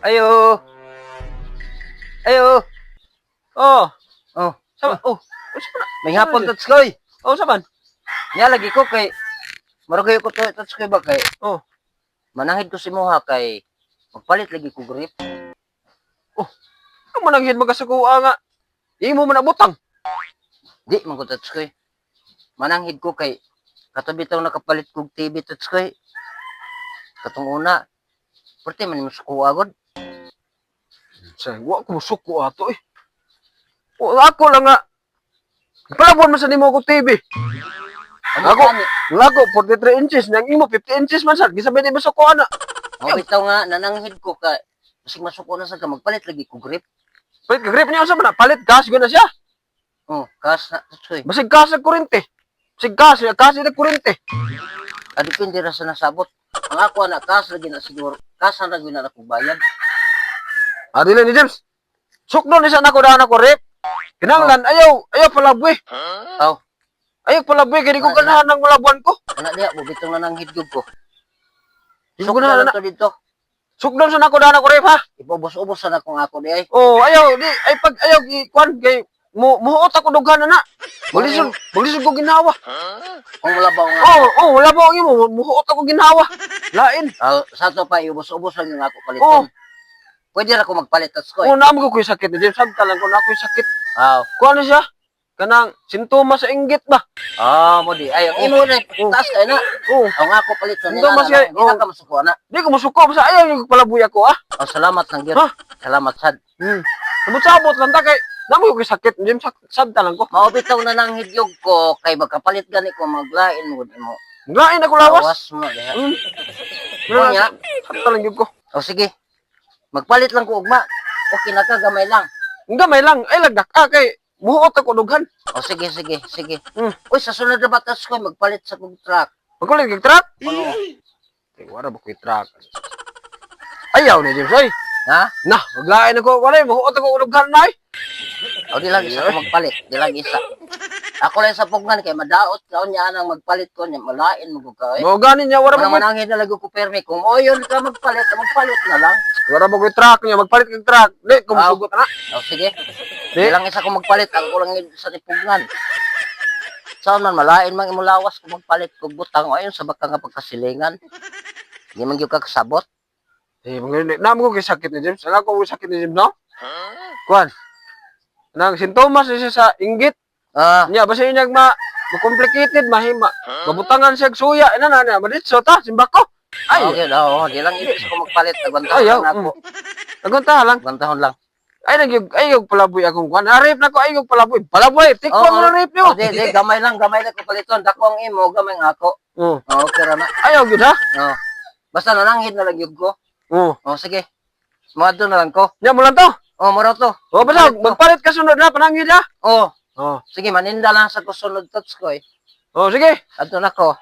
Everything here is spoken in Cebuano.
Ayo. Ayo. Oh, Oh, sama. Oh, unsa man na? May hapon, Tatskoy. Oh, saban. Nya lagi ko kay Marugay ko to, Tatskoy, ba kay Oh. Mananghid ko si Moha kay magpalit lagi ko grip. Ang mananghid man ka sa kuha nga. Imo man abutang. Di man ko, Tatskoy. Mananghid ko kay kato bitaw nakapalit kog TV, Tatskoy. Katong una. Perte man mo suko agad. Sa wa ko musuko ato eh. O, ako lang nga. Palabuan man sa nimo ako TV. Ano Ako. gani? Ang ako 43 inches, nang imo 50 inches man sad. Gisabay di masuko ana. Mao bitaw nga nananghid ko ka basig masuko na sa ka magpalit lagi ko grip. Palit ka grip niya, unsa man na? Palit gas gyud na siya. Oh, kas na, Tatskoy. Basig gas sa kurente. Basig gas, gas sa kurente. Ah, depende ra sa nasabot. Ang ako ana kas lagi na siguro. Kas na lagi na ako bayad. Ah, dili ni James. Sukdon ni sa nako daan ako rep. Kinahanglan ayaw, ayaw palaboy. Aw. Ayaw palaboy kay di ko Wala na. ganahan ng malabuan ko. Ana diha mo bitong nananghid gyud ko. Di ko Sukdan ganahan lang na. to dito. Sukdon sa nako daan ako rep ha. Ipaubos-ubos na akong ako di ay. Oh, ayaw di ay pag ayaw gi kuan kay mo muhuot ako dughan na na. Maglisod, maglisod ko ginawa. Kung wala ba nga. Oh, wala ba ang imo, muhuot ako ginawa. Lain. Ah, sa to pa iubos-ubos lang yung ako Oh. paliton. Pwede ra ko magpalit tas ko. Oh, naamo ko ko'y sakit ni James. Sabta lang ko na ako'y sakit. Aw. Kuan na siya? Kanang sintomas sa inggit ba? Ah, mo di ay ang imo na taas kay na. Oh, Ang ako paliton Hindi, mas nila. kay- Di na ka masuko na. di ko musuko basta ayaw yung palaboy ako ah. Oh, salamat lang gyud. Ha? Salamat sad. Sabot-sabot lang ta kay namo ko sakit, James, sabta lang ko. Mao bitaw na nang hidyog ko kay magkapalit gani ko maglain mo gud imo. Lain ako lawas. Lawas mo diha. Wala Unya. Sabta lang gyud ko. O sige. Magpalit lang ko ugma. Okay na ka, gamay lang. Ang gamay lang ay lagdak ah kay muhuot ako dughan. O sige, sige, sige. Hmm. Uy, sa sunod na batas ko, magpalit sa kong truck. Magkulit kag truck. Ano? Kay wala ba ko'y truck? Ayaw ni James ay. Ha? Nah, maglain ako. Wala, muhuot ako dughan na ay. O di lang isa ko magpalit. Di lang isa. Ako lang sa pugnan kay madaot kaon niya anang magpalit ko niya malain mo ka eh. Mo gani niya wala Wala ba ko'y mananghin na lagi ko permi. Kung oyon ka magpalit, magpalit na lang. wala ba ko'y truck niya magpalit kag truck. Di ko musugot na. O sige. Di. Di lang isa ko magpalit. Ako lang sa pugnan. Saan man malain mang imulawas ko magpalit kog butang o ayon sa baka nga pagkasilingan. Di man gyud ka kasabot. Eh, mga namo ko kay sakit ni James. Alam ko sakit ni James, no? Kuan. Nang sintomas ni siya sa inggit. Ah, Nya basta yun ma complicated mahima. Mabutangan siya og suya ina na na maditso ta simbako. Ay, okay, oo, di lang isa ko magpalit. Agwantahon ayaw. lang ako. Agunta lang. Agwantahon lang. Ay nagyug ay yung palaboy akong kuan. Arip na ko ay yung palaboy. Palaboy, tikwa mo na rip niyo. Oh, di, di, gamay lang ko paliton. Dako ang imo, gamay ang ako. Oh. Oh, okay ra na. Ayaw gyud ha. Oh. Basta nananghid na lang gyud ko. Oh. Oh, sige. Moadto na lang ko. Nya mo lang to. Oh, moro to. Oh, basta magpalit ka sunod na panangid ha. Oh, Oh. sige, maninda lang sa kusunod tots ko eh. Oh, sige. Adto na ko.